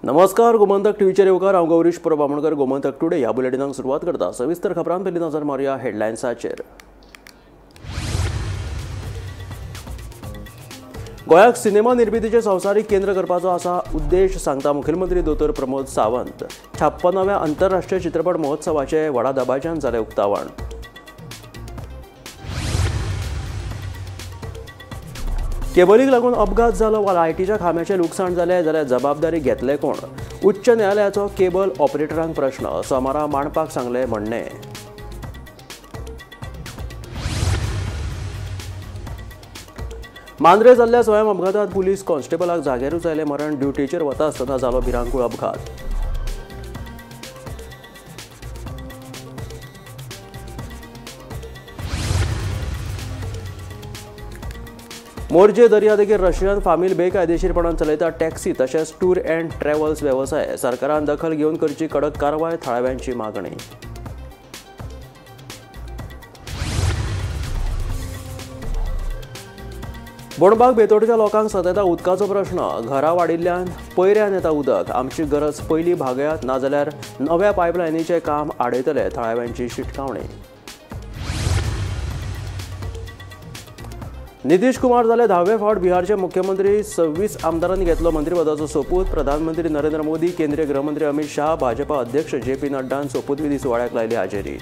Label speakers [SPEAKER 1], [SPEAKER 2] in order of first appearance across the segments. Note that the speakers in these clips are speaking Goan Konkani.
[SPEAKER 1] नमस्कार, गोमंतक टीव्हीचेर येवकार. हांव गौरीश परब आमोणकर. गोमंतक टुडे ह्या बुलेटिनाक सुरवात करता. सविस्तर खबरां पयलीं नजर मारुया हेडलायन्साचेर. गोंयाक सिनेमा निर्मितीचें संवसारीक केंद्र करपाचो आसा उद्देश, सांगता मुखेलमंत्री दोतोर प्रमोद सावंत. 56व्या आंतरराष्ट्रीय चित्रपट महोत्सवाचें व्हडा दबाज्यान जालें उक्तावण. केबलीक लागून अपघात जालो वा लायटीच्या खांब्याचें लुकसाण जालें जाल्यार जबाबदारी घेतले कोण? उच्च न्यायालयाचो केबल ऑपरेटरांक प्रश्न. सोमारा मांडपाक सांगलें म्हणणें. मांद्रे जाल्ल्या स्वयं अपघातांत पुलीस कॉन्स्टेबलाक जाग्यारूच आयलें मरण. ड्युटीचेर वता आसतना जालो भिरांकूळ अपघात. मोरजे दर्यादेगेर रशियन फामील बेकायदेशीरपणान चलयता टॅक्सी तशेंच टूर अँड ट्रॅव्हल्स वेवसाय. सरकारान दखल घेवन करची कडक कारवाय, थळाव्यांची मागणी. बोणबाग बेतोडच्या लोकांक सतयता उदकाचो प्रश्न. घरां वाडिल्ल्यान पयऱ्यान येता उदक. आमची गरज पयली भागयात, नाजाल्यार नव्या पायपलायनीचें काम आडयतले, थळाव्यांची शिटकावणी. नितीश कुमार जाले 10वे फावट बिहारचे मुख्यमंत्री. 26 आमदारांनी घेतलो मंत्रीपदाचो सोपूत. प्रधानमंत्री नरेंद्र मोदी, केंद्रीय गृहमंत्री अमित शाह, भाजपा अध्यक्ष जे पी नड्डान सोपूतविधी सुवाळ्याक लायली हाजेरी.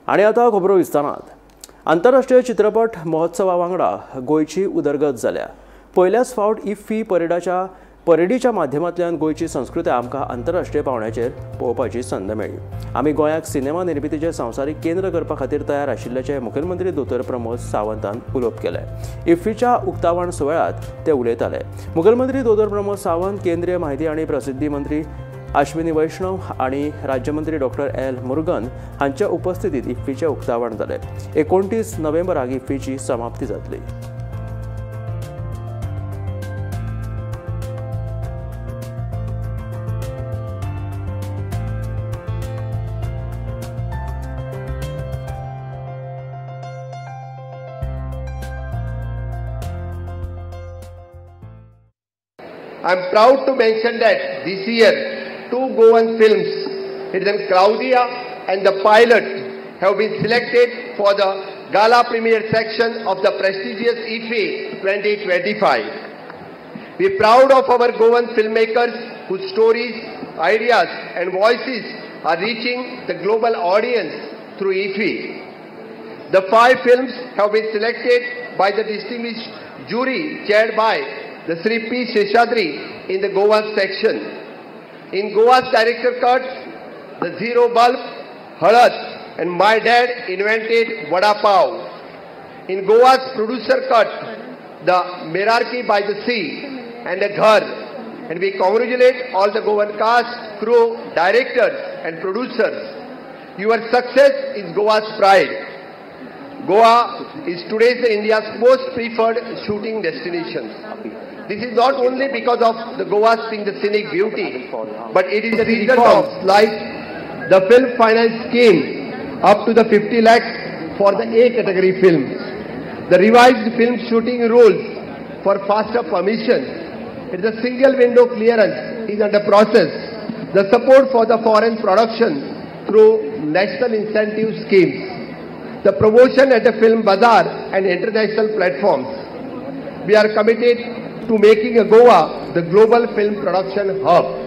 [SPEAKER 1] आनी आतां खबरो विस्तारांत. आंतरराष्ट्रीय चित्रपट महोत्सवा वांगडा गोंयची उदरगत जाल्या. पयल्याच फावट इफ्फी परेडीच्या माध्यमांतल्यान गोंयची संस्कृताय आमकां आंतरराष्ट्रीय पांवड्याचेर पळोवपाची संद मेळ्ळी. आमी गोंयाक सिनेमा निर्मितीचें संवसारीक केंद्र करपा खातीर तयार आशिल्ल्याचें मुखेलमंत्री दोतोर प्रमोद सावंतान उलोवप केलें. इफ्फीच्या उक्तावण सुवाळ्यांत ते उलयताले. मुखेलमंत्री दोतोर प्रमोद सावंत, केंद्रीय माहिती आनी प्रसिद्धी मंत्री अश्विनी वैष्णव आनी राज्यमंत्री डॉक्टर एल मुरुगन हांच्या उपस्थितीत इफ्फीचें उक्तावण जालें. 29 नोव्हेंबराक इफ्फीची समाप्ती जातली.
[SPEAKER 2] I am proud to mention that this year 2 Goan films, it is Claudia and The Pilot, have been selected for the gala premiere section of the prestigious IFFI 2025. We are proud of our Goan filmmakers whose stories, ideas and voices are reaching the global audience through IFFI. The 5 films have been selected by the distinguished jury chaired by the Sri P. Seshadri in the Goa section. In Goa's director cuts, The Zero Bulb, Halad and My Dad Invented Vada Pav. In Goa's producer cut, The Merarchy by the Sea and The Ghar. And we congratulate all the Goan cast, crew, directors and producers. Your success is Goa's pride. Goa is today's India's most preferred shooting destination. This is not only because of the Goa's being the scenic beauty, but it is the result of like the film finance scheme up to the 50 lakhs for the A category films, the revised film shooting rules for faster permission, it is a single window clearance is under process, the support for the foreign production through national incentive schemes, the promotion at the film bazaar and international platforms. We are committed to making a Goa the global film production hub.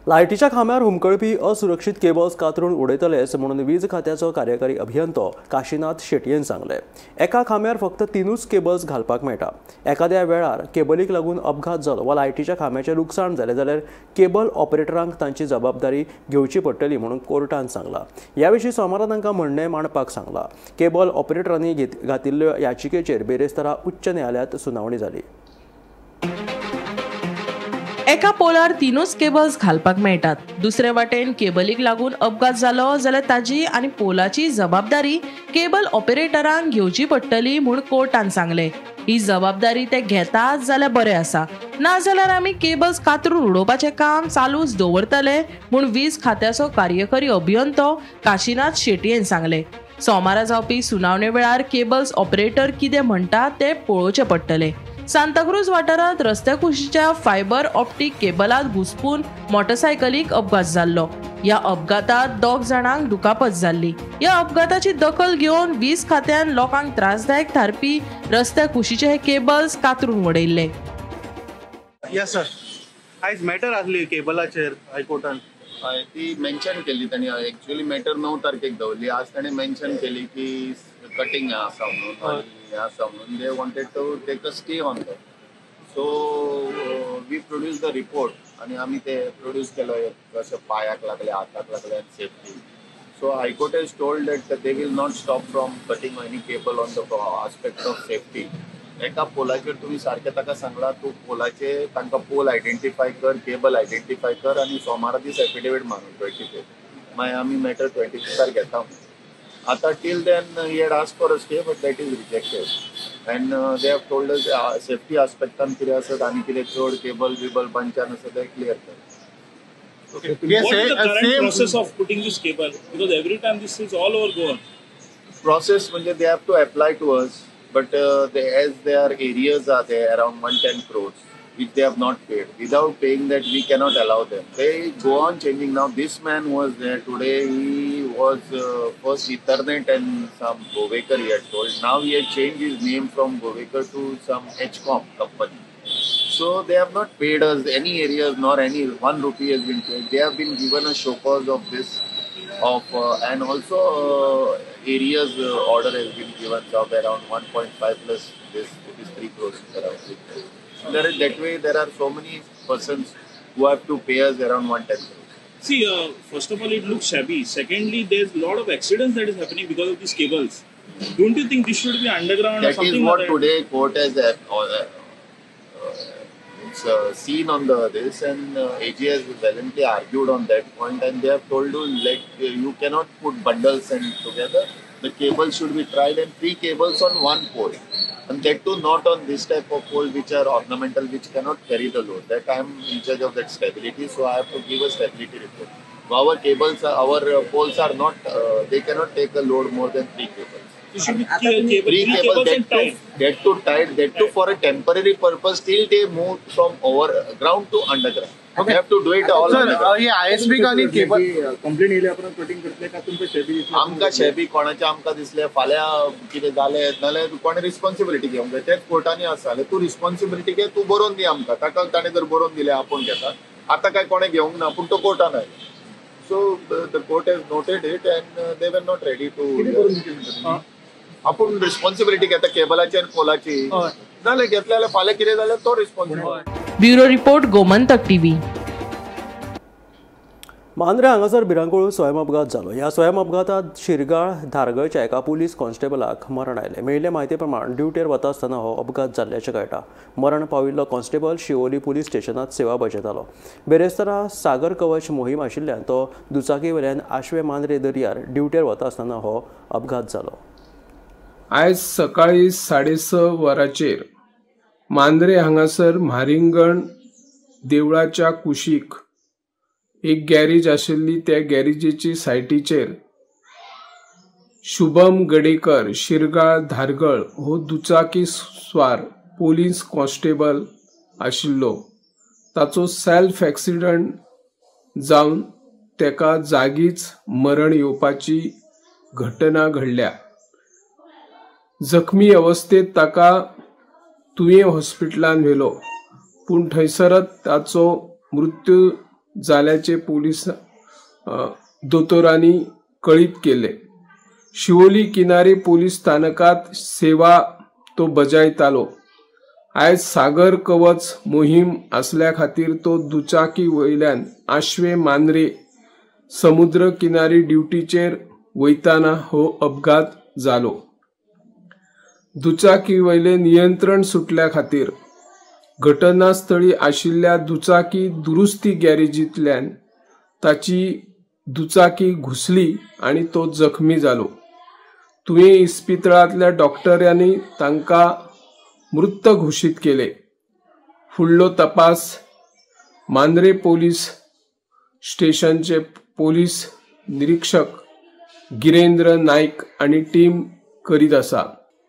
[SPEAKER 1] लायटीच्या खांब्यार हुमकळपी असुरक्षीत केबल्स कातरून उडयतलेच म्हणून वीज खात्याचो कार्यकारी अभियंतो काशीनाथ शेटयेन सांगलें. एका खांब्यार फक्त 3 केबल्स घालपाक मेळटा. एखाद्या वेळार केबलीक लागून अपघात जालो वा लायटीच्या खांब्याचें लुकसाण जालें जाल्यार केबल ऑपरेटरांक तांची जबाबदारी घेवची पडटली म्हणून कोर्टान सांगलां. ह्या विशीं सोमारा तांकां म्हणणें मांडपाक सांगलां. केबल ऑपरेटरांनी घातिल्ल्या याचिकेचेर बेरेस्तारा उच्च न्यायालयांत सुनावणी जाली.
[SPEAKER 3] एका पोलार 3 केबल्स घालपाक मेळटात. दुसरे वाटेन केबलीक लागून अपघात जालो जाल्यार ताजी आनी पोलाची जबाबदारी केबल ऑपरेटरांक घेवची पडटली म्हूण कोर्टान सांगलें. ही जबाबदारी ते घेतात जाल्यार बरें आसा, नाजाल्यार आमी केबल्स कातरून उडोवपाचें काम चालूच दवरतले म्हूण वीज खात्याचो कार्यकारी अभियंतो काशीनाथ शेटयेन सांगलें. सोमारा जावपी सुनावणे वेळार केबल्स ऑपरेटर कितें म्हणटा तें पळोवचें पडटलें. सांताक्रूज वाठारांत रस्त्या कुशीच्या फायबर ऑप्टीक केबलात घुसपून मोटरसायकलीक अपघात जाल्लो. ह्या अपघातात 2 जाणांक दुखापत जाल्ली. ह्या अपघाताची दखल घेवन वीज खात्यान लोकांक त्रासदायक थारपी रस्त्या कुशीचे हे केबल्स कातरून उडयल्ले.
[SPEAKER 4] येस सर, आयज मॅटर आसली केबलाचेर हायकोर्टान.
[SPEAKER 5] हय, ती मेन्शन केली ताणी. एक्चुअली मॅटर 9 तारखेक दवरली. आज ताणें मेन्शन केली की कटिंग आसा म्हणून आनी आसा म्हणून. They wanted to take a stay on that. So we produce the report आनी आमी ते प्रोड्यूस केलो कशें पांयाक लागले, हाताक लागले आनी safety. So high court has told that they will not stop from cutting any cable on the aspect of safety. एका पोलाचेर तुमी सारकें ताका सांगलां, तूं पोलाचे तांकां पोल आयडेंटिफाय कर, केबल आयडेंटिफाय कर आनी सोमारा दीस एफिडेवीट मारून 25 मागीर आमी मॅटर 25 घेता. आतां till then he had ask for a stay but that is rejected and they have told us safety आस्पेक्टान कितें आसत आनी कितें चड केबल बिबल पंचान आसा तें क्लियर कर.
[SPEAKER 6] Okay. What is the current process of putting this cable? Because every time this is all over Goa.
[SPEAKER 5] Process म्हणजे they have to apply to us. But as their areas are there around 110 crores, which they have not paid. Without paying that, we cannot allow them. They go on changing. Now this man was there today. He was first Ethernet and some Govekar he had told. Now he had changed his name from Govekar to some HCOM company. So they have not paid us any areas nor any 1 rupee has been paid. They have been given a show cause of this. And also areas order has been given of around 1.5 plus this, it is 3 crores around. There is, that way there are so many persons who have to pay us around 110 crores.
[SPEAKER 6] See, first of all, it looks shabby. Secondly, there's a lot of accidents that is happening because of these cables. Don't you think this should be underground or something?
[SPEAKER 5] That is what
[SPEAKER 6] like that?
[SPEAKER 5] Today court has seen on the this, and AG has valiantly argued on that point, and they have told you let you cannot put bundles and together. The cable should be tried and 3 cables on one pole, and that too not on this type of pole which are ornamental, which cannot carry the load. That I am in charge of that stability, so I have to give a stability report. Our cables, our poles are not, they cannot take a load more than 3 cables.
[SPEAKER 6] It should be three cables and tied.
[SPEAKER 5] That too tied, that too for a temporary purpose till they move from overground to underground. Okay. We have to do it all.
[SPEAKER 4] Sir, hey ISP आनी केबल
[SPEAKER 7] कंप्लेन येयल्या उपरांत कटिंग करतले का तुमकां शेबी दिसले?
[SPEAKER 5] आमकां शेबी कोणाचे आमकां दिसले फाल्यां कितें जालें नाल्यार कोणें रिस्पॉन्सिबिलिटी घेवंक जाय. तेच कोर्टांनी आसा जाल्यार तूं रिस्पॉन्सिबिलिटी घे, तूं बरोवन दी आमकां. ताका ताणें जर बरोवन दिलें आपूण घेता, आतां काय कोणें घेवंक ना पूण तो कोर्टान आयलो. So the court has noted it and they were not ready to. आपूण रिस्पॉन्सिबिलिटी घेता केबलाची आनी पोलाची, जाल्यार घेतले जाल्यार फाल्यां कितें जाल्यार तो responsible.
[SPEAKER 3] Bureau report, Gomantak TV.
[SPEAKER 1] Mandrem हांगासर भिरांकूळ स्वयं अपघात जालो. ह्या स्वयं अपघातांत शिरगाळ धारगळच्या एका पुलीस कॉन्स्टेबलाक मरण आयलें. मेळिल्ले म्हायती प्रमाण ड्युटेर वता आसतना हो अपघात जाल्ल्याचें कळटा. मरण पाविल्लो कॉन्स्टेबल शिवोली पुलीस स्टेशनांत सेवा बजायतालो. बेरेस्तारा सागर कवच मोहीम आशिल्ल्यान तो दुचाकी वयल्यान आशवे मांद्रे दर्यार ड्युटेर वता आसतना हो अपघात जालो.
[SPEAKER 8] आयज सकाळी 6:30 वरांचेर मांद्रे हांगासर म्हारिंगण देवळाच्या कुशीक एक गॅरेज आशिल्ली. त्या गॅरेजीची सायटीचेर शुभम गडेकर शिरगाळ धारगळ हो दुचाकी स्वार पोलीस कॉन्स्टेबल आशिल्लो. ताचो सेल्फ एक्सिडंट जावन तेका जागीच मरण येवपाची घटना घडल्या. जखमी अवस्थेत ताका तुयें हॉस्पिटलान व्हेलो, पूण थंयसरच ताचो मृत्यू जाल्याचे पोलीस दोतोरांनी कळीत केले. शिवोली किनारे पोलीस स्थानकात सेवा तो बजायतालो. आयज सागर कवच मोहीम आसल्या खातीर तो दुचाकी वयल्यान आशवे मांद्रे समुद्र किनारी ड्युटीचेर वयताना हो अपघात जालो. दुचाकी वयले नियंत्रण सुटल्या खातीर घटनास्थळी आशिल्ल्या दुचाकी दुरुस्ती गॅरेजींतल्यान ताची दुचाकी घुसली आनी तो जखमी जालो. तुयें इस्पितळांतल्या डॉक्टरांनी तांकां मृत घोशीत केले. फुडलो तपास मांद्रे पोलीस स्टेशनचे पोलीस निरीक्षक गिरेंद्र नाईक आनी टीम करीत आसा.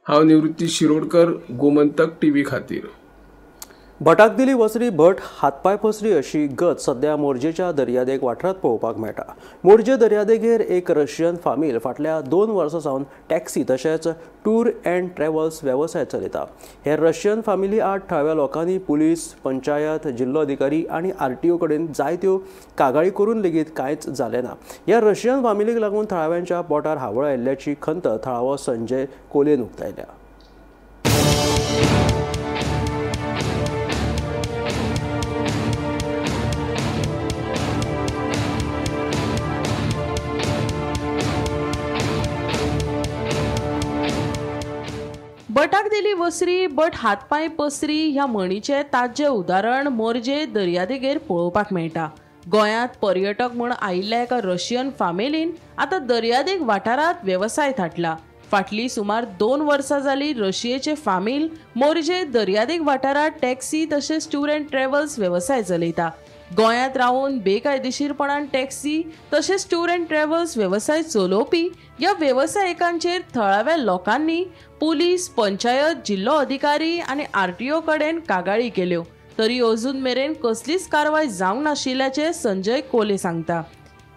[SPEAKER 8] हांव निवृत्ती शिरोडकर, गोमंतक टीव्ही खातीर.
[SPEAKER 1] भटाक दिली वसरी भट हातपाय पसरी अशी गत सध्या मोरजेच्या दर्यादेग वाठारांत पळोवपाक मेळटा. मोरजे दर्यादेगेर एक रशियन फामील फाटल्या 2 वर्सां सावन टॅक्सी तशेंच टूर अँड ट्रॅव्हल्स वेवसाय चलयता. हे रशियन फामिली आड थळाव्या लोकांनी पुलीस, पंचायत, जिल्लो अधिकारी आनी आरटीओ कडेन जायत्यो कागाळी करून लेगीत कांयच जालें ना. ह्या रशियन फामिलीक लागून थळाव्यांच्या पोटार हावळ आयिल्ल्याची खंत थळावो संजय कोलेन उक्तायल्या.
[SPEAKER 3] बटाक दिली वसरी बट हातपांय पसरी ह्या म्हणीचें ताज्जें उदाहरण मोरजे दर्यादेगेर पळोवपाक मेळटा. गोंयांत पर्यटक म्हूण आयिल्ल्या एका रशियन फामिलीन आतां दर्यादेग वाठारांत वेवसाय थाटला. फाटलीं सुमार 2 वर्सां जाली रशियेचे फामील मोरजे दर्यादेग वाठारांत टॅक्सी तशेंच टूर अँड ट्रॅव्हल्स वेवसाय चलयता. गोंयांत रावन बेकायदेशीरपणान टॅक्सी तशेंच टूर अँड ट्रॅव्हल्स वेवसाय चलोवपी ह्या वेवसायिकांचेर थळाव्या लोकांनी पुलीस, पंचायत, जिल्लो अधिकारी आनी आरटीओ कडेन कागाळी केल्यो तरी अजून मेरेन कसलीच कारवाय जावंक नाशिल्ल्याचें संजय कोले सांगता.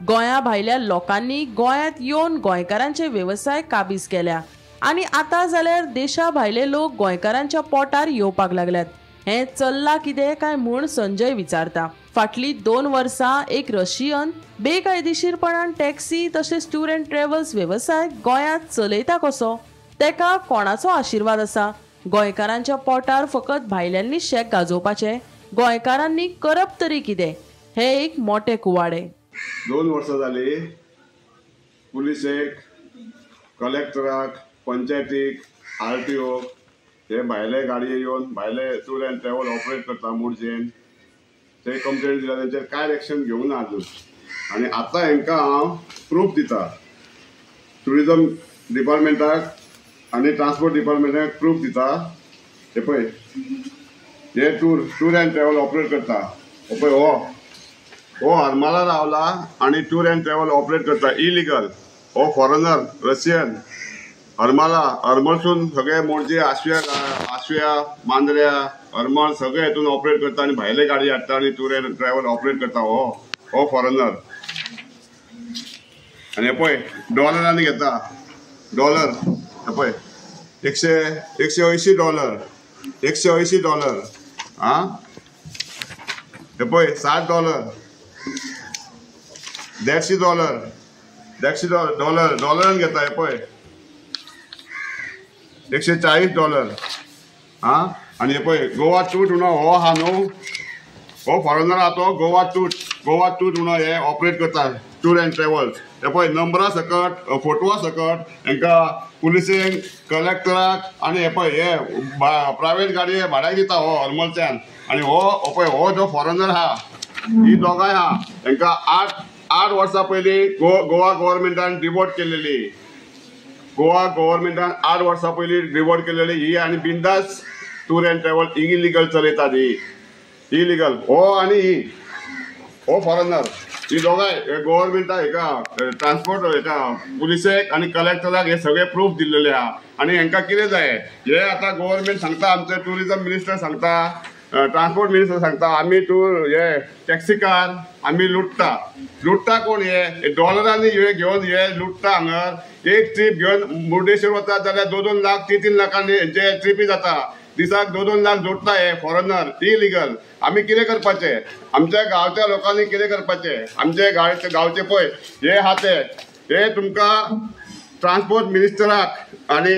[SPEAKER 3] गोंया भायल्या लोकांनी गोंयांत येवन गोंयकारांचे वेवसाय काबीज केल्या आनी आतां जाल्यार देशा भायले लोक गोंयकारांच्या पोटार येवपाक लागल्यात. हें चल्लां कितें काय म्हूण संजय विचारता. फाटलीं 2 वर्सां एक रशियन बेकायदेशीरपणान टॅक्सी तशेंच टूर अँड ट्रॅव्हल्स वेवसाय गोंयांत चलयता कसो, तेका कोणाचो आशिर्वाद आसा? गोंयकारांच्या पोटार फकत भायल्यांनी शेक गाजोवपाचें, गोंयकारांनी करप तरी कितें, हें एक मोटें कुवाडें.
[SPEAKER 9] 2 वर्सां जालीं पुलिसेक, कलेक्टराक, पंचायतीक, आरटीओक हे भायले गाडये येवन भायले टूर अँड ट्रॅव्हल ऑपरेट करता मोरजेन, ते कंप्लेन दिल्या तेंचेर कांय एक्शन घेवंक ना अजून. आनी आतां हेंकां हांव प्रूफ दिता, ट्युरिजम डिपार्टमेंटाक आनी ट्रान्सपोर्ट डिपार्टमेंटाक प्रूफ दिता. हे पळय हे टूर अँड ट्रॅव्हल ऑपरेट करता. हो पळय हो हरमाला रावला आनी टूर अँड ट्रॅव्हल ऑपरेट करता इलिगल. हो फॉरेनर रशियन हरमाला, हरमलसून सगळे मोरजे, आशव्या आशव्या मांद्र्या, हरमल सगळे हितून ऑपरेट करता आनी भायले गाडी हाडटा आनी टूर अँड ट्रॅव्हल ऑपरेट करता. हो हो फॉरेनर. आनी हे पळय डॉलरांनी घेता, डॉलर हे पळय $180, $180. आं हे पळय $60, $150, $150 डॉलर डॉलरान घेता. हे पळय $140. आं आनी हे पळय गोवा टूर म्हणून हो आहा न्हू, हो फॉरेनर आहा तो गोवा टूर, गोवा टूर म्हणून हे ऑपरेट करता टूर अँड ट्रॅव्हल्स. हे पळय नंबरा सकट, फोटवा सकट हेंकां पुलिसेंक, कलेक्टराक आनी हे पळय हे प्रायवेट गाडी भाड्याक दिता हो हरमलच्यान. आनी हो पळय हो जो फॉरेनर आहा, ही दोगांय आहा, हेंकां 8 वर्सां पयलीं गोवा गव्हर्मेंटान डिवोर्ट केलेली. गोवा गव्हर्मेंटान 8 वर्सां पयलीं डिवोर्ट केलेली ही आनी बिंदास टूर अँड ट्रॅव्हल इलिगल चलयतात ही इलिगल. हो आनी ही हो फॉरेनर ही दोगांय गव्हर्मेंटाक हेका ट्रान्सपोर्ट हेका पुलिसेक आनी कलेक्टराक हे सगळे प्रूफ दिल्लेले आहा. आनी हेंकां कितें जाय हे आतां गव्हर्मेंट सांगता, आमचे ट्युरिजम मिनिस्टर सांगता, ट्रान्सपोर्ट मिनिस्टर सांगता, आमी टूर हे टॅक्सीकार आमी लुट्टा. लुट्टा कोण? हे डॉलरांनी हे घेवन हे लुट्टा हांगर. एक ट्रीप घेवन मुर्डेश्वर वता जाल्यार 2-2 लाख, 3-3 लाखांनी हेंचे ट्रिपी जाता. दिसाक 2-2 लाख जोडटा हे फॉरेनर इलिगल. आमी कितें करपाचें? आमच्या गांवच्या लोकांनी कितें करपाचें? आमचे गांवचे पळय हे आहा ते हे तुमकां ट्रान्सपोर्ट मिनिस्टराक आनी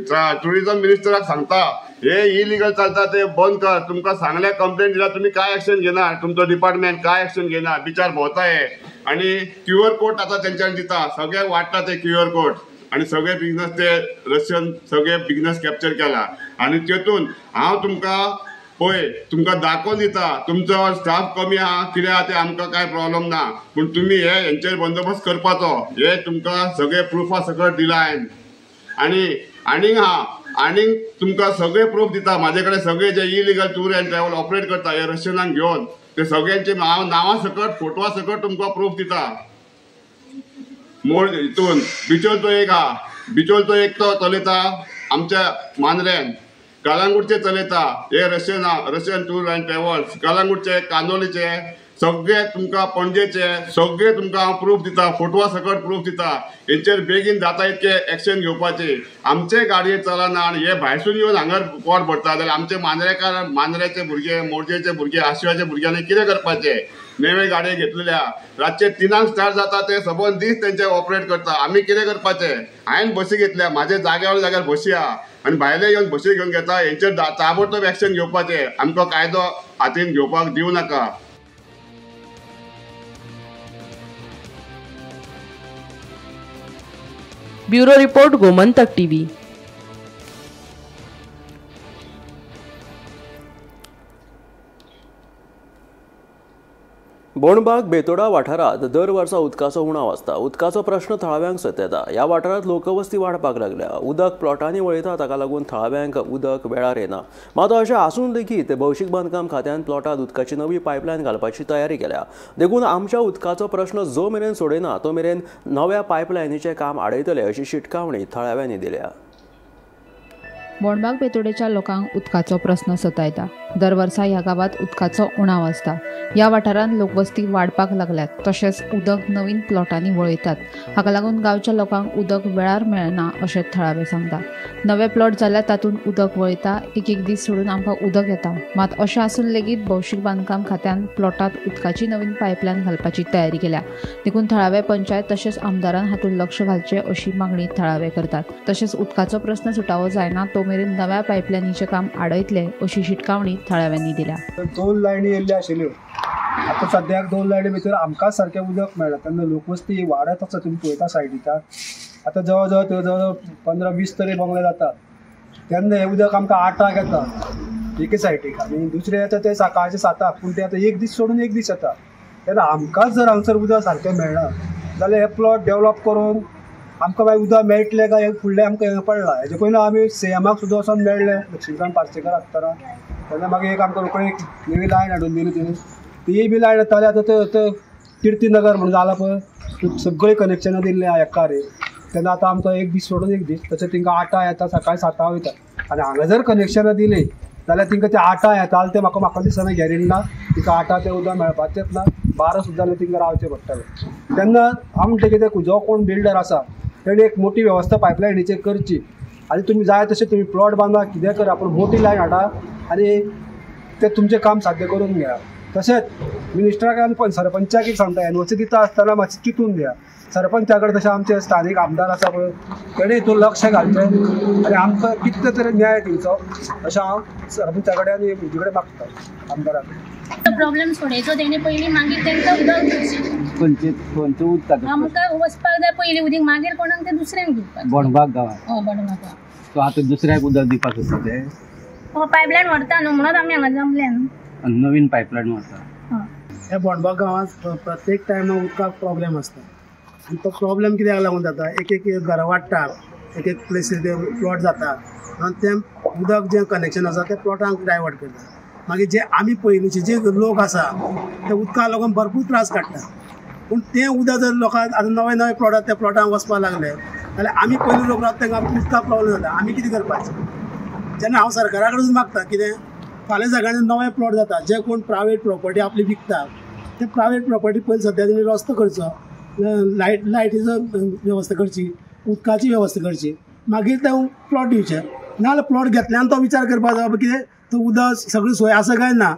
[SPEAKER 9] ट्युरिजम मिनिस्टराक सांगता हे इलिगल चलता ते बंद कर. तुमकां सांगल्या, कंप्लेन दिल्या, तुमी कांय एक्शन घेना, तुमचो डिपार्टमेंट कांय एक्शन घेना, बिचार भोंवता हे. आनी क्यू आर कोड आतां तेंच्यांनी दिता, सगळ्यांक वांट्टा ते क्यू आर कोड आनी सगळे बिजनस ते रशियन सगळे बिजनस कॅप्चर केला. आनी तेतून हांव तुमकां पळय तुमकां दाखोवन दिता, तुमचो स्टाफ कमी आहा कितें आहा तें आमकां कांय प्रॉब्लम ना, पूण तुमी हे हेंचेर बंदोबस्त करपाचो. हे तुमकां सगळे प्रुफा सकट दिला हांवें. आनी आनीक आहा, आनीक तुमकां सगळे प्रूफ दिता म्हाजे कडेन, सगळे जे illegal tour and travel operate करता हे रशियनाक घेवन ते सगळ्यांचे हांव नांवां सकट, फोटवा सकट तुमकां प्रूफ दिता. मोड हितून बिचोलचो एक आहा, बिचोलचो एक तो चलयता आमच्या मांद्र्यान. कालांगूटचे चलयता हे रशियन टूर अँड ट्रॅव्हल्स, कालांगूटचे, कांदोलीचे, सगळे तुमकां पणजेचे सगळे तुमकां हांव प्रूफ दिता, फोटवा सकट प्रूफ दिता. हेंचेर बेगीन जाता इतके एक्शन घेवपाची. आमचे गाडयेर चलना आनी हे भायरसून येवन हांगर पोट भरता जाल्यार आमचे मांद्रेकार, मांद्रेचे भुरगे, मोरजेचे भुरगे, आशिवाचे भुरग्यांनी कितें करपाचें? नवे गाडये घेतलेल्या रातचे 3 स्टार्ट जाता, ते सबंद दीस तेंचे ऑपरेट करता. आमी कितें करपाचें? हांवें बसी घेतल्या, म्हाजे जाग्यावर जाग्यार बसी आहा आनी भायले येवन बसी घेवन घेता. हेंचेर ताबडतोब एक्शन घेवपाचें. आमकां कायदो हातीन घेवपाक दिवं नाका.
[SPEAKER 3] Bureau report, Gomantak TV.
[SPEAKER 1] Bondbag Betora वाठारांत दर वर्सा उदकाचो उणाव आसता. उदकाचो प्रश्न थळाव्यांक सतायता. ह्या वाठारांत लोकवस्ती वाडपाक लागल्या. उदक प्लॉटांनी वळयता, ताका लागून थळाव्यांक उदक वेळार येना. मात अशें आसून लेगीत भौशीक बांदकाम खात्यान प्लॉटांत उदकाची नवी पायपलायन घालपाची तयारी केल्या. देखून आमच्या उदकाचो प्रश्न जो मेरेन सोडयना तो मेरेन नव्या पायपलायनीचें काम आडयतले अशी शिटकावणी थळाव्यांनी दिल्या.
[SPEAKER 10] बोणबाग बेतोडेच्या लोकांक उदकाचो प्रस्न सतायता. दर वर्सा ह्या गांवांत उदकाचो उणाव आसता. ह्या वाठारांत लोकवस्ती वाडपाक लागल्यात, तशेंच उदक नवीन प्लॉटांनी वळयतात. हाका लागून गांवच्या लोकांक उदक वेळार मेळना अशें थळावे सांगता. नवे प्लॉट जाल्यार तातूंत उदक वळयता, एक एक दीस सोडून आमकां उदक येता. मात अशें आसून लेगीत भौशीक बांदकाम खात्यान प्लॉटांत उदकाची नवीन पायपलायन घालपाची तयारी केल्या. देखून थळावे पंचायत तशेंच आमदारान हातूंत लक्ष घालचें अशी मागणी थळावे करतात. तशेंच उदकाचो प्रस्न सुटावो जायना तो मेरेन नव्या पायपलायनीचें काम आडयतले अशी शिटकावणी थळाव्यांनी दिल्या.
[SPEAKER 11] 2 लायनी येयल्ल्यो आशिल्ल्यो, आतां सद्याक 2 लायनी भितर आमकां सारकें उदक मेळना. तेन्ना लोकवस्ती वाडत आसा. तुमी पळयता सायडीच्यान आतां जवळ जवळ जवळ 15-20 तरी बंगले जातात. तेन्ना हें उदक आमकां 8 येता एके सायडीक आनी दुसरें येता तें सकाळचें 7, पूण तें आतां एक दीस सोडून एक दीस येता. तेन्ना आमकांच जर हांगसर उदक सारकें मेळना जाल्यार हे प्लॉट डेवलप करून आमकां मागीर उदक मेळटलें काय फुडलें आमकां हें पडलां. हेजे पयलीं आमी सीएमाक सुद्दां वचोन मेळ्ळे, लक्ष्मीकांत पार्सेकर आसतना. तेन्ना मागीर एक आमकां रोखडी एक नवी लायन हाडून दिली तेणी. तीय बी लायन येताली. आतां ते किर्तीनगर म्हणून जालां पळय, सगळीं कनेक्शनां दिल्लीं आहा एका रे. तेन्ना आतां आमकां एक दीस सोडून एक दीस, तशें तांकां 8 येता, सकाळीं 7 वयता. आनी हांगा जर कनेक्शनां दिलीं जाल्यार तांकां ते 8 येता तें म्हाका दिसना गॅरंटी ना. तांकां 8 तें उदक मेळपाचेंच ना. 12 सुद्दां जाल्यार तांकां रावचें पडटलें. तेन्ना हांव म्हणटा कितें, जो कोण बिल्डर आसा तेणी एक मोठी वेवस्था पायपलायनीचेर करची आनी तुमी जाय तशें तुमी प्लॉट बांदा, कितें करा, पूण मोठी लायन हाडा आनी तें तुमचें काम साध्य करून घेया. तशेंच मिनिस्टराक आनी सरपंचाक एक सांगता, एनओसी दिता आसतना मातशें चिंतून दिया. सरपंचा कडेन तशें आमचे स्थानीक आमदार आसा पळय, तेणी हितून लक्ष घालचें आनी आमकां कितले तरी न्याय दिवचो अशें हांव सरपंचा कडेन आनी हेजे कडेन मागता, आमदारा कडेन.
[SPEAKER 12] प्रॉब्लेम सोडयचो तेणी पयलीं, मागीर तांकां उदक दिवचें.
[SPEAKER 13] खंयचें उदक
[SPEAKER 12] आमकां वचपाक जाय पयलीं उदीक, मागीर कोणाक तें दुसऱ्यांक दिवपाक.
[SPEAKER 13] बोणबाग गांवांत.
[SPEAKER 12] हय, बोणबाग गांवांत.
[SPEAKER 13] सो आतां दुसऱ्याक उदक दिवपाक सोदता ते?
[SPEAKER 12] हो, पायपलायन व्हरता न्हू म्हणून आमी हांगा जमल्या न्हू.
[SPEAKER 13] नवीन पायपलायन व्हरता.
[SPEAKER 14] ह्या बोणबाग गांवांत प्रत्येक टायमाक उदकाक प्रॉब्लेम आसता. आनी तो प्रॉब्लेम कित्याक लागून जाता, एक एक घरां वाडटा, एक एक प्लेसीर ते प्लॉट जाता म्हणून तें उदक जें कनेक्शन आसा तें प्लॉटांक डायवर्ट करता. मागीर जे आमी पयलींचे जे लोक आसा ते उदकाक लागून भरपूर त्रास काडटा. पूण तें उदक जर लोकांक आतां नवे नवे प्लॉट आसा त्या प्लॉटांक वचपाक लागले जाल्यार आमी पयलीं लोक रावता तांकां उदकाक प्रॉब्लेम जाता. आमी कितें करपाचें? जेन्ना हांव सरकारा कडेन मागता कितें, फाल्यां सगळ्यांनी नवे प्लॉट जाता, जे कोण प्रायवेट प्रॉपर्टी आपली विकता ते प्रायवेट प्रॉपर्टी पयलीं सद्या तेणी रस्तो करचो, लायटीचो वेवस्था करची, उदकाची वेवस्था करची, मागीर ते प्लॉट दिवचे. नाजाल्यार प्लॉट घेतल्यान तो विचार करपाक जाय कितें तो उदक सगळी सोय आसा काय ना.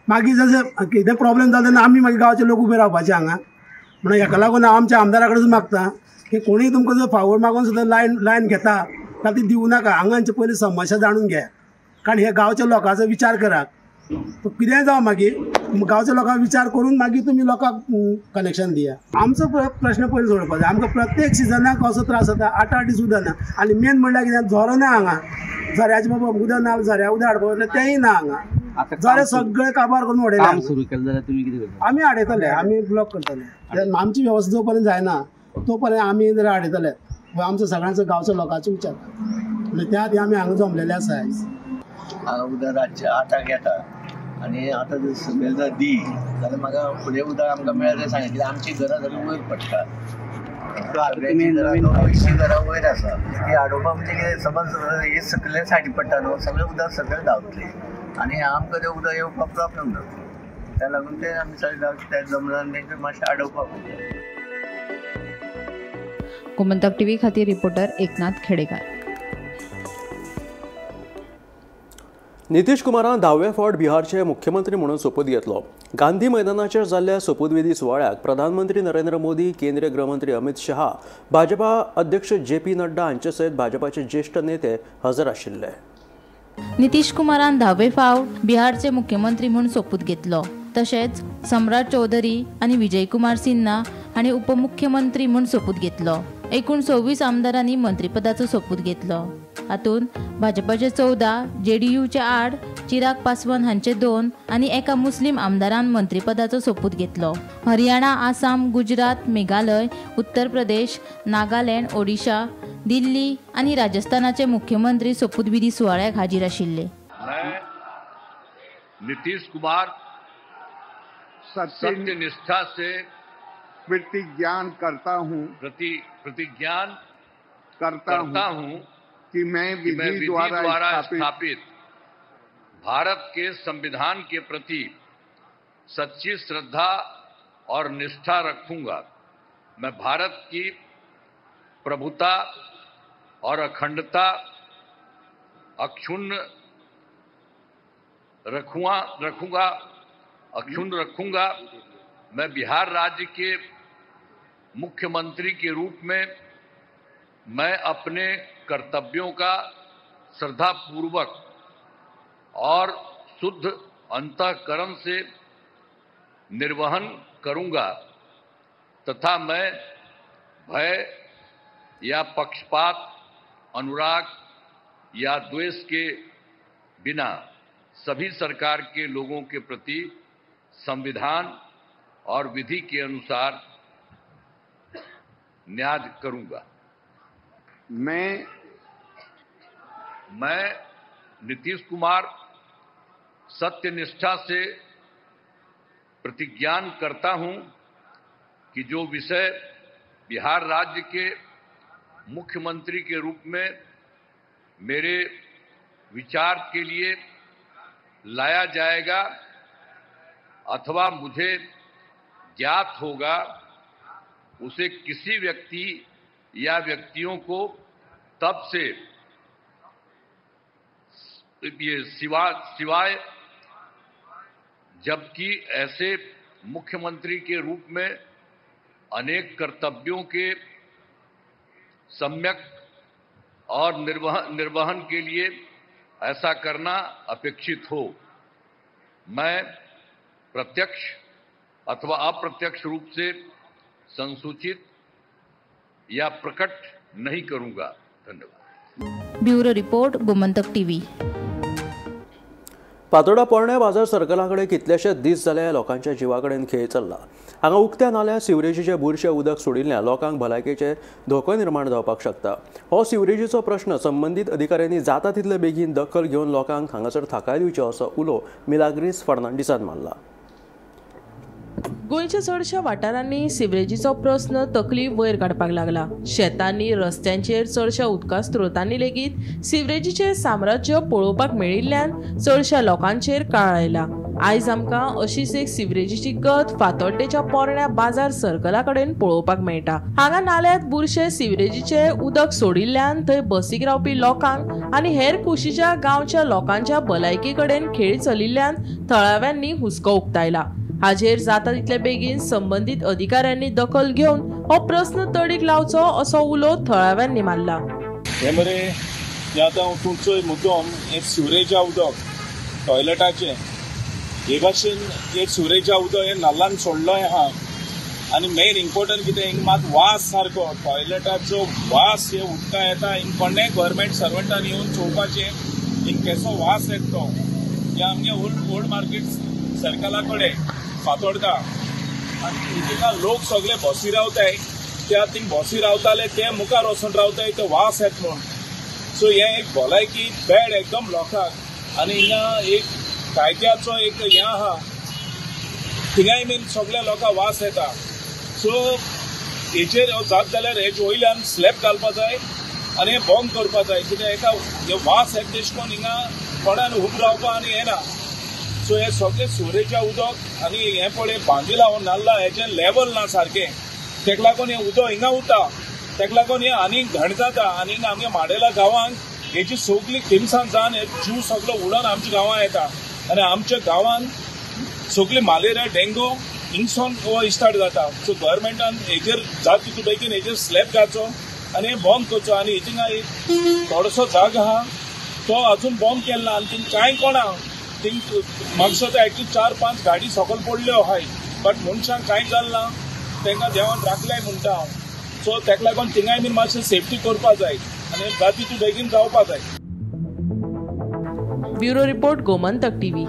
[SPEAKER 14] मागीर जशें कितें प्रॉब्लेम जाता तेन्ना आमी मागीर गांवचे लोक उबे रावपाचे हांगा. म्हणून हेका लागून हांव आमच्या आमदारा कडेन मागता की कोणूय तुमकां जर फावोर मागून सुद्दां लायन घेता जाल्यार ती दिवं नाका. हांगांचे पयलीं समस्या जाणून घे, कारण हे गांवच्या लोकांचो विचार करात. कितेंय जावं मागीर गांवच्या लोकांक विचार करून मागीर तुमी लोकांक कनेक्शन दिया. आमचो प्रश्न पयलीं सोडोवपाक जाय. आमकां प्रत्येक सिजनाक कसो त्रास जाता, 8-8 दीस उदक ना. आनी मेन म्हणल्यार कितें, झरो ना हांगा. झऱ्याचें बाबा उदक ना, झऱ्या उदक हाडपाक वतलें तेंय ना हांगा. झरे सगळे काबार करून उडयले.
[SPEAKER 13] काम सुरू केलें जाल्यार तुमी कितें करतले?
[SPEAKER 14] आमी आडयतले, आमी ब्लॉक करतले. आमची वेवस्था जो पर्यंत जायना तो पर्यंत आमी जर आडयतले. आमचो सगळ्यांचो गांवचो लोकांचो विचार म्हणजे त्या खातीर आमी हांगा जमलेले आसा.
[SPEAKER 15] हांगा उदक रातचें 8 येता आनी आतां जर सगळें जर दी जाल्यार म्हाका फुडें उदक आमकां मेळत सांगितलें. आमची घरां सगळीं वयर पडटा. 280 घरां वयर आसा ती आडोवपा म्हणजे कितें समज हे सकयल्या सायडी पडटा न्हू सगळें उदक सकयल धांवतलें आनी आमकां तें उदक येवपाक प्रॉब्लम जातलो. त्या लागून ते आमी सगळे त्या जमल्यान तेंकां मातशें आडोवपाक जाय.
[SPEAKER 10] गोमंतक टीव्ही खातीर रिपोर्टर एकनाथ खेडेकार.
[SPEAKER 1] नितीश कुमारान 10वे फावट बिहारचे मुख्यमंत्री म्हणून सोपूत घेतलो. गांधी मैदानाचेर जाल्ल्या सोपूतविधी सुवाळ्याक प्रधानमंत्री नरेंद्र मोदी, केंद्रीय गृहमंत्री अमित शहा, भाजपा अध्यक्ष जे पी नड्डा हांचे सयत भाजपाचे ज्येष्ठ नेते हजर आशिल्ले.
[SPEAKER 16] नितीश कुमारान 10वे फावट बिहारचे मुख्यमंत्री म्हूण सोपूत घेतलो. तशेंच सम्राट चौधरी आनी विजय कुमार सिन्हा हांणी उपमुख्यमंत्री म्हूण सोपूत घेतलो. एकूण 26 आमदारांनी मंत्रीपदाचो सोपूत घेतलो. हातूंत भाजपाचे 14, जेडीयूचे 8, चिराग पासवान हांचे 2 आनी एका मुस्लीम आमदारान मंत्रीपदाचो सोपूत घेतलो. हरियाणा, आसाम, गुजरात, मेघालय, उत्तर प्रदेश, नागालँड, ओडिशा, दिल्ली आनी राजस्थानाचे मुख्यमंत्री सोपूतविधी सुवाळ्याक हाजीर आशिल्ले.
[SPEAKER 17] नितीश कुमार सत्यनिष्ठा से
[SPEAKER 9] प्रतिज्ञान करता हूँ
[SPEAKER 17] प्रतिज्ञान करता हूँ
[SPEAKER 9] कि मैं विधि द्वारा
[SPEAKER 17] स्थापित भारत के संविधान के प्रति सच्ची श्रद्धा और निष्ठा रखूंगा। मैं भारत की प्रभुता और अखंडता अक्षुण्ण रखूंगा। मैं बिहार राज्य के मुख्यमंत्री के रूप में मैं अपने कर्तव्यों का श्रद्धापूर्वक और शुद्ध अंतःकरण से निर्वहन करूंगा तथा मैं भय या पक्षपात, अनुराग या द्वेष के बिना सभी सरकार के लोगों के प्रति संविधान और विधि के अनुसार न्याय करूंगा। मैं नीतीश कुमार सत्यनिष्ठा से प्रतिज्ञान करता हूं कि जो विषय बिहार राज्य के मुख्यमंत्री के रूप में मेरे विचार के लिए लाया जाएगा अथवा मुझे ज्ञात होगा, उसे किसी व्यक्ति या व्यक्तियों को तब से ये सिवाय जबकि ऐसे मुख्यमंत्री के रूप में अनेक कर्तव्यों के सम्यक और निर्वहन के लिए ऐसा करना अपेक्षित हो, मैं प्रत्यक्ष अथवा अप्रत्यक्ष रूप से संसूचित या प्रकट नहीं करूंगा। धन्यवाद।
[SPEAKER 16] Bureau report, Gomantak TV.
[SPEAKER 1] Fatorda पोरण्या बाजार सर्कला कडेन कितलेशेच दीस जाले लोकांच्या जिवा कडेन खेळ चल्ला. हांगा उक्त्या नाल्यार सिवरेजीचें बुरशें उदक सोडिल्ल्यान लोकांक भलायकेचे धोको निर्माण जावपाक शकता. हो सिवरेजीचो प्रश्न संबंदीत अधिकाऱ्यांनी जाता तितले बेगीन दखल घेवन लोकांक हांगासर थाकाय दिवची असो उलो मिलाग्रीस फर्नांडीसान मारला.
[SPEAKER 3] गोंयच्या चडश्या वाठारांनी सिवरेजीचो प्रस्न तकली वयर काडपाक लागला. शेतांनी, रस्त्यांचेर, चडश्या उदका स्रोतांनी लेगीत सिवरेजीचें साम्राज्य पळोवपाक मेळिल्ल्यान चडश्या लोकांचेर काळ आयला. आयज आमकां अशीच एक सिवरेजीची गत फातोड्डेच्या पोरण्या बाजार सर्कला कडेन पळोवपाक मेळटा. हांगा नाल्यांत बुरशें सिवरेजीचें उदक सोडिल्ल्यान थंय बसीक रावपी लोकांक आनी हेर कुशीच्या गांवच्या लोकांच्या भलायकी कडेन खेळ चलिल्ल्यान थळाव्यांनी हुस्को उक्तायला. हाजेर जाता तितले बेगीन संबंदीत अधिकाऱ्यांनी दखल घेवन हो प्रस्न तडीक लावचो असो उलो थळाव्यांनी मारला.
[SPEAKER 18] हे मरे हे आतां तुमचो मुद्दम हे सिवरेजा उदक टॉयलेटाचें हे भाशेन हे सिवरेजा उदक हे नाल्लान सोडलो आहा आनी मेन इम्पोर्टंट कितें हिंग मात वास सारको टॉयलेटाचो वास हे उदका येता. हिंग कोणें गव्हर्मेंट सर्वंटान येवन चोवपाचें हिंग केसो वास येता तो. हे आमगे ओल्ड मार्केट सर्कला कडेन फातोडका आनी थिंगा लोक सगळे बसी रावताय, त्या थिंग बसी रावताले ते मुखार वचून रावताय ते वास येत म्हूण. सो हें एक भलायकी बॅड एकदम लोकांक आनी हिंगा एक कायद्याचो एक हें आहा थिंगाय बीन सगळ्या लोकांक वास येता. सो हेचेर जात जाल्यार हेजे वयल्यान स्लॅब घालपा जाय आनी हें बंद करपा जाय. कित्याक एका वास येता तेश कोन्न हिंगा कोणान उब रावपा आनी येना. सो हे सगळे सुरेच्या उदक आनी हें पळय बांदिला हो नाल्ला हेचें लेवल ना सारकें, तेका लागून हें उदक हिंगा उरता, तेका लागून हें आनीक घण जाता. आनी आमगे माडेला गांवांत हेजी सगळी तिनसांज जावन हे जीव सगळो उडोन आमच्या गांवांत येता आनी आमच्या गांवांत सगळी मलेरिया डेंगू हिंगसोन हो स्टार्ट जाता. सो गव्हर्मेंटान हेजेर जात तितू बेगीन हेजेर स्लॅब घालचो आनी हें बंद करचो. आनी हिंगा एक थोडोसो जागो आहा तो अजून बंद केला ना आनी थिंग कांय कोणा थिंग म्हापसा तर एटलीस्ट 4-5 गाडी सकयल पडल्यो आहाय, बट मनशांक कांय जालें ना, तांकां देवान राखल्याय म्हणटा हांव. सो तेका लागून थिंगाय बीन मातशें सेफ्टी करपा जाय आनी जात तितू बेगीन जावपा जाय.
[SPEAKER 3] Bureau report, Gomantak TV.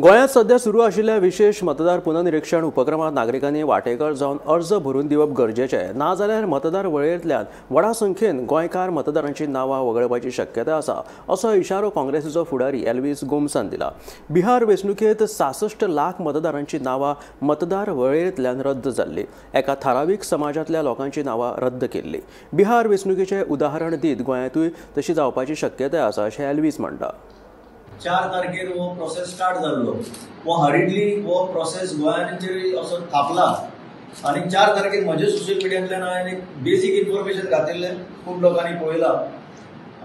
[SPEAKER 1] गोंयांत सध्या सुरू आशिल्ल्या विशेष मतदार पुनर्निरीक्षण उपक्रमांत नागरिकांनी वांटेकार जावन अर्ज भरून दिवप गरजेचें, नाजाल्यार मतदार वळेरेंतल्यान व्हडा संख्येन गोंयकार मतदारांची नांवां वगळपाची शक्यता आसा, असो इशारो काँग्रेसीचो फुडारी एल्वीस गोम्सान दिला. बिहार वेंचणुकेंत 66 लाख मतदारांची नांवां मतदार वळेरेंतल्यान रद्द जाल्ली. एका थारावीक समाजांतल्या लोकांची नांवां रद्द केल्ली. बिहार वेंचणुकेचें उदाहरण दीत गोंयांतूय तशी जावपाची शक्यताय आसा अशें एल्वीस म्हणटा.
[SPEAKER 19] 4 तारखेर हो प्रोसेस स्टार्ट जाल्लो, हो हरिडली हो प्रोसेस गोंयांचेर असो थापला आनी 4 तारखेर म्हज्या सोशल मिडियांतल्यान हांवें एक बेजीक इन्फॉर्मेशन घातिल्लें, खूब लोकांनी पळयलां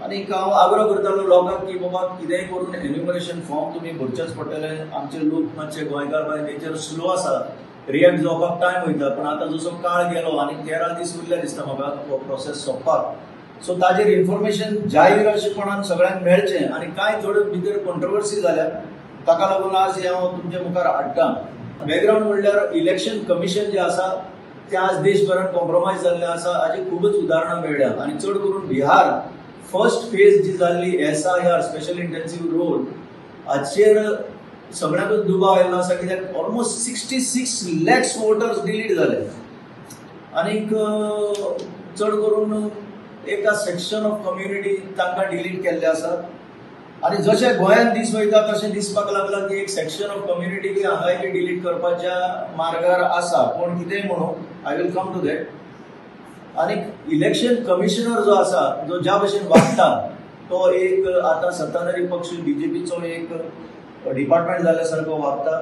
[SPEAKER 19] आनी हांव आग्रो करतालो लोकांक की बाबा कितेंय करून एन्युमरेशन फॉर्म तुमी भरचेच पडटले. आमचे लोक मातशे गोंयकार बाय नेचर स्लो आसा, रिएक्ट जावपाक टायम वयता, पूण आतां जसो काळ गेलो आनी 13 दीस उरले दिसता म्हाका हो प्रोसेस सोंपपाक. सो ताजेर इन्फॉर्मेशन जाहीर अशेपणान सगळ्यांक मेळचें आनी कांय थोड्यो भितर कॉन्ट्रोवर्सी जाल्या ताका लागून आज हें हांव तुमच्या मुखार हाडटा. बॅकग्रावंड म्हणल्यार इलेक्शन कमिशन जें आसा तें आज देशभरान कॉम्प्रोमायज जाल्लें आसा, हाजी खुबूच उदाहरणां मेळ्ळ्या आनी चड करून बिहार फर्स्ट फेज जी जाल्ली SIR special intensive role हाचेर सगळ्यांकूच दुबाव आयिल्लो आसा कित्याक ऑलमोस्ट 66 लॅक्स वोटर्स डिलीट जाले आनीक चड करून एका सेक्शन ऑफ कम्युनिटी तांकां डिलीट केल्ले आसा. आनी जशें गोंयांत दीस वयता तशें दिसपाक लागलां की एक सेक्शन ऑफ कम्युनिटी ती हांगाय बी डिलीट करपाच्या मार्गार आसा. कोण कितेंय म्हणू, I will come to that. आनी इलेक्शन कमिशनर जो आसा जो ज्या भशेन वागता तो एक आतां सत्ताधारी पक्ष बीजेपीचो एक डिपार्टमेंट जाल्ल्या सारको वागता.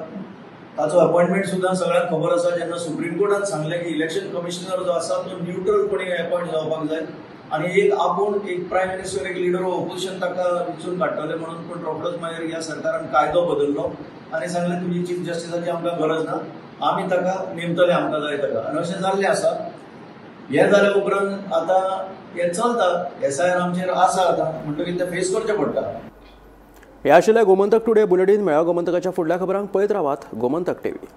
[SPEAKER 19] ताचो अपॉयंटमेंट सुद्दां सगळ्यांक खबर आसा. जेन्ना सुप्रीम कोर्टान सांगलें की इलेक्शन कमिशनर जो आसा तो न्यूट्रलपणी अपॉयंट जावपाक जाय आनी एक आपूण एक प्रायम मिनिस्टर एक लिडर ऑफ ऑपोजिशन ताका विचून काडटले म्हणून, पूण रोखडोच मागीर ह्या सरकारान कायदो बदल्लो आनी सांगलें तुजी चीफ जस्टिसाची आमकां गरज ना, आमी ताका नेमतले आमकां जाय ताका. आनी अशें जाल्लें आसा. हें जाल्या उपरांत आतां हें चलता, SIR आमचेर आसा आतां, म्हणटकीर तें फेस करचें पडटा.
[SPEAKER 1] हे आशिल्लें गोमंतक टुडे बुलेटीन. मेळ्ळा गोमंतकाच्या फुडल्या खबरांक पळयत रावात गोमंतक टीव्ही.